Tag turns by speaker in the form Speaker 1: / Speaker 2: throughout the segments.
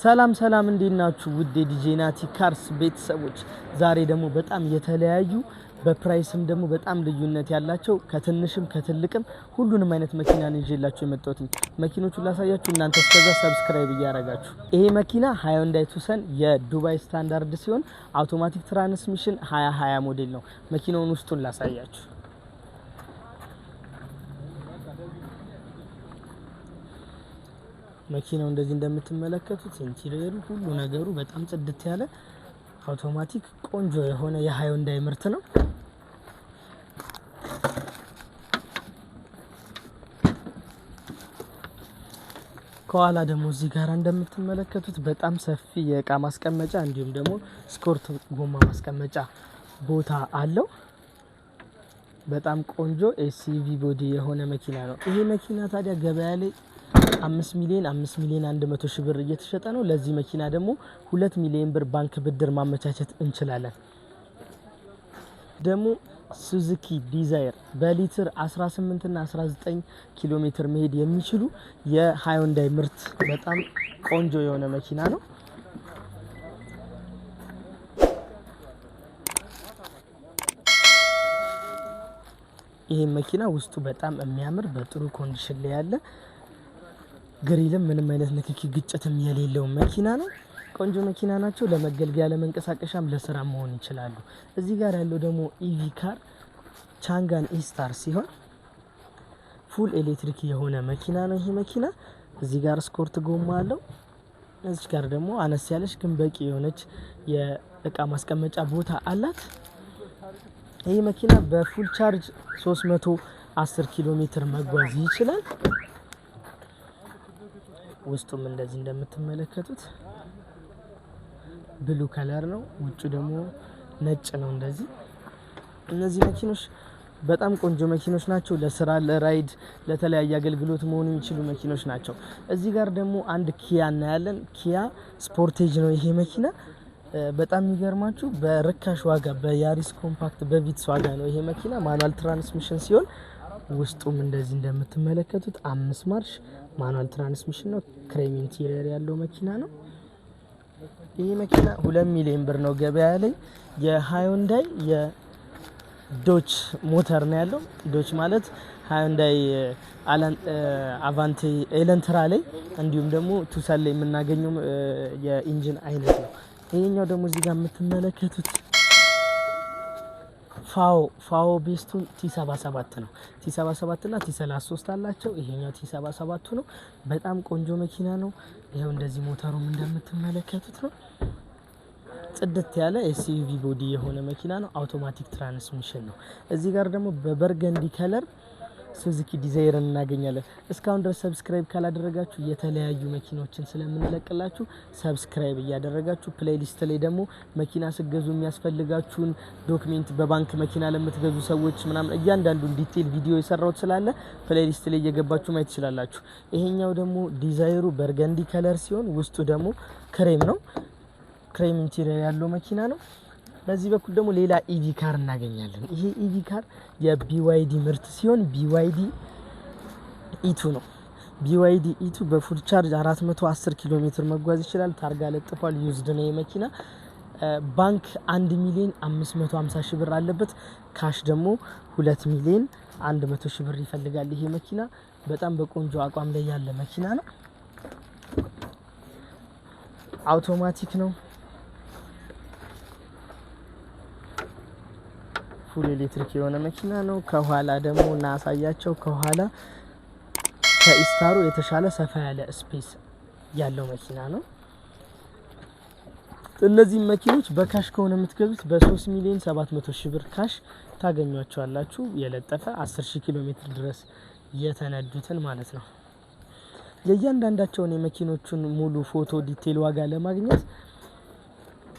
Speaker 1: ሰላም ሰላም፣ እንዴት ናችሁ? ውድ የዲጄ ናቲ ካርስ ቤተሰቦች፣ ዛሬ ደግሞ በጣም የተለያዩ በ price ም ደግሞ በጣም ልዩነት ያላቸው ከትንሽም ከትልቅም ሁሉንም አይነት መኪና ነው ይዤላችሁ የመጣሁት። መኪኖቹን ላሳያችሁ፣ እናንተ እስከዛ subscribe እያረጋችሁ። ይሄ መኪና ሃዩንዳይ ቱሰን የዱባይ ስታንዳርድ ሲሆን automatic transmission 2020 ሞዴል ነው። መኪናውን ውስጡን ላሳያችሁ። መኪናው እንደዚህ እንደምትመለከቱት interior ኡ ሁሉ ነገሩ በጣም ጽድት ያለ አውቶማቲክ ቆንጆ የሆነ የሃዩንዳይ ምርት ነው። ከኋላ ደግሞ እዚህ ጋር እንደምትመለከቱት በጣም ሰፊ የእቃ ማስቀመጫ እንዲሁም ደግሞ ስኮርት ጎማ ማስቀመጫ ቦታ አለው። በጣም ቆንጆ SUV body የሆነ መኪና ነው። ይሄ መኪና ታዲያ ገበያ ላይ 5 ሚሊዮን 5 ሚሊዮን 100 ሺህ ብር እየተሸጠ ነው። ለዚህ መኪና ደግሞ 2 ሚሊዮን ብር ባንክ ብድር ማመቻቸት እንችላለን። ደግሞ ሱዙኪ ዲዛይር በሊትር 18 እና 19 ኪሎ ሜትር መሄድ የሚችሉ የሃዩንዳይ ምርት በጣም ቆንጆ የሆነ መኪና ነው። ይሄ መኪና ውስጡ በጣም የሚያምር በጥሩ condition ላይ ያለ grill ም ምንም አይነት ንክኪ ግጭትም የሌለው መኪና ነው። ቆንጆ መኪና ናቸው። ለመገልገያ ለመንቀሳቀሻም ለስራ መሆን ይችላሉ። እዚህ ጋር ያለው ደግሞ EV car ቻንጋን ኢስታር ሲሆን full electric የሆነ መኪና ነው። ይሄ መኪና እዚህ ጋር ስኮርት ጎማ አለው። እዚህ ጋር ደግሞ አነስ ያለች ግን በቂ የሆነች የእቃ ማስቀመጫ ቦታ አላት። ይህ መኪና በ full charge 310 ኪሎ ሜትር መጓዝ ይችላል። ውስጡም እንደዚህ እንደምትመለከቱት blue color ነው። ውጩ ደግሞ ነጭ ነው። እንደዚህ እነዚህ መኪኖች በጣም ቆንጆ መኪኖች ናቸው። ለስራ፣ ለራይድ፣ ለተለያየ አገልግሎት መሆን የሚችሉ መኪኖች ናቸው። እዚህ ጋር ደግሞ አንድ ኪያ እናያለን። ኪያ ስፖርቴጅ ነው ይሄ መኪና። በጣም የሚገርማችሁ በርካሽ ዋጋ በያሪስ ኮምፓክት በቪትስ ዋጋ ነው ይሄ መኪና። Manual transmission ሲሆን ውስጡም እንደዚህ እንደምትመለከቱት አምስት ማርሽ manual transmission ነው። Cream interior ያለው መኪና ነው። ይህ መኪና 2 ሚሊዮን ብር ነው ገበያ ላይ። የሃዩንዳይ የዶች ሞተር ነው ያለው። ዶች ማለት ሃዩንዳይ አቫንቴ ኤለንትራ ላይ እንዲሁም ደግሞ ቱሳን ላይ የምናገኘው የ engine አይነት ነው። ይሄኛው ደግሞ እዚህ ጋር የምትመለከቱት ፋኦ ቤስቱን T77 ነው። T77 እና T33 አላቸው። ይሄኛው T77 ነው። በጣም ቆንጆ መኪና ነው። ይሄው እንደዚህ ሞተሩም እንደምትመለከቱት ነው። ጽድት ያለ SUV body የሆነ መኪና ነው። Automatic transmission ነው። እዚህ ጋር ደግሞ በ burgundy color ሱዙኪ ዲዛይር እናገኛለን። እስካሁን ድረስ subscribe ካላደረጋችሁ የተለያዩ መኪኖችን ስለምንለቅላችሁ subscribe እያደረጋችሁ playlist ላይ ደግሞ መኪና ስትገዙ የሚያስፈልጋችሁን document፣ በባንክ መኪና ለምትገዙ ሰዎች ምናምን እያንዳንዱን detail ቪዲዮ የሰራሁት ስላለ playlist ላይ እየገባችሁ ማየት ትችላላችሁ። ይሄኛው ደግሞ ዲዛይሩ burgundy color ሲሆን ውስጡ ደግሞ ክሬም ነው። Cream interior ያለው መኪና ነው። በዚህ በኩል ደግሞ ሌላ EV car እናገኛለን። ይሄ EV car የቢዋይዲ ምርት ሲሆን ቢዋይዲ E2 ነው። ቢዋይዲ E2 በ full charge 410 ኪሎ ሜትር መጓዝ ይችላል። ታርጋ ለጥፏል። Used ነው የመኪና። ባንክ 1 ሚሊዮን 550 ሺህ ብር አለበት። Cash ደግሞ 2 ሚሊዮን 100 ሺህ ብር ይፈልጋል። ይሄ መኪና በጣም በቆንጆ አቋም ላይ ያለ መኪና ነው። አውቶማቲክ ነው። Full electric የሆነ መኪና ነው። ከኋላ ደግሞ እናሳያቸው። ከኋላ ከኢስታሩ የተሻለ ሰፋ ያለ space ያለው መኪና ነው። እነዚህ መኪኖች በ cash ከሆነ የምትገዙት በ3 ሚሊዮን 700 ሺህ ብር cash ታገኟቸዋላችሁ። የለጠፈ 10 ሺህ ኪሎ ሜትር ድረስ የተነዱትን ማለት ነው። የእያንዳንዳቸውን የመኪኖቹን ሙሉ ፎቶ፣ detail ዋጋ ለማግኘት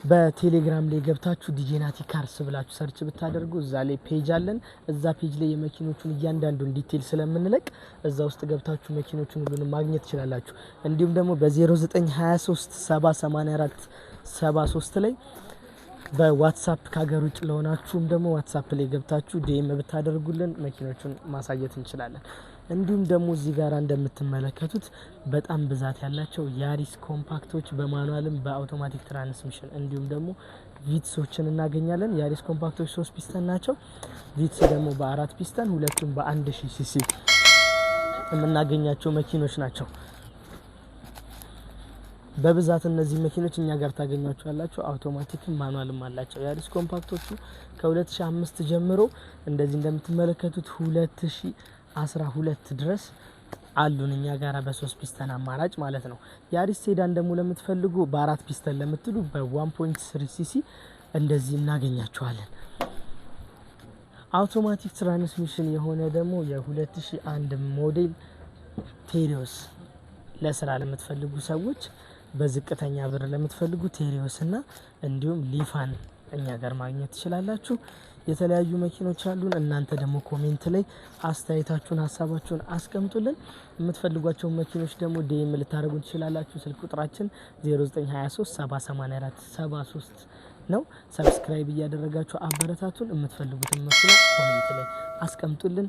Speaker 1: በቴሌግራም ላይ ገብታችሁ ዲጄ ናቲ ካርስ ብላችሁ search ብታደርጉ እዛ ላይ page አለን። እዛ page ላይ የመኪኖቹን እያንዳንዱን detail ስለምንለቅ እዛ ውስጥ ገብታችሁ መኪኖቹን ሁሉንም ማግኘት ትችላላችሁ። እንዲሁም ደግሞ በ0923 784 73 ላይ በዋትሳፕ ከሀገር ውጭ ለሆናችሁም ደግሞ ዋትሳፕ ላይ ገብታችሁ DM ብታደርጉልን መኪኖቹን ማሳየት እንችላለን። እንዲሁም ደግሞ እዚህ ጋር እንደምትመለከቱት በጣም ብዛት ያላቸው ያሪስ ኮምፓክቶች በማኑዋልም በአውቶማቲክ ትራንስሚሽን እንዲሁም ደግሞ ቪትሶችን እናገኛለን። ያሪስ ኮምፓክቶች 3 ፒስተን ናቸው። ቪትስ ደግሞ በ4 ፒስተን፣ ሁለቱም በ1000 ሲሲ የምናገኛቸው መኪኖች ናቸው። በብዛት እነዚህ መኪኖች እኛ ጋር ታገኟቸዋላችሁ። automatic ም manual ም አላቸው። ያሪስ ኮምፓክቶቹ ከ2005 ጀምሮ እንደዚህ እንደምትመለከቱት 2012 ድረስ አሉን እኛ ጋራ በ3 ፒስተን አማራጭ ማለት ነው። ያሪስ sedan ደግሞ ለምትፈልጉ፣ በ4 ፒስተን ለምትሉ በ1.3 ሲሲ እንደዚህ እናገኛቸዋለን። Automatic transmission የሆነ ደግሞ የ2001 ሞዴል ቴሪዮስ ለስራ ለምትፈልጉ ሰዎች፣ በዝቅተኛ ብር ለምትፈልጉ ቴሪዮስ እና እንዲሁም ሊፋን እኛ ጋር ማግኘት ትችላላችሁ። የተለያዩ መኪኖች አሉን። እናንተ ደግሞ comment ላይ አስተያየታችሁን፣ ሀሳባችሁን አስቀምጡልን። የምትፈልጓቸውን መኪኖች ደግሞ DM ልታደርጉ ትችላላችሁ። ስልክ ቁጥራችን 0923 784 73 ነው። Subscribe እያደረጋችሁ አበረታቱን። የምትፈልጉትን መኪና comment ላይ አስቀምጡልን።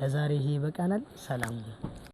Speaker 1: ለዛሬ ይሄ ይበቃናል። ሰላም ነው።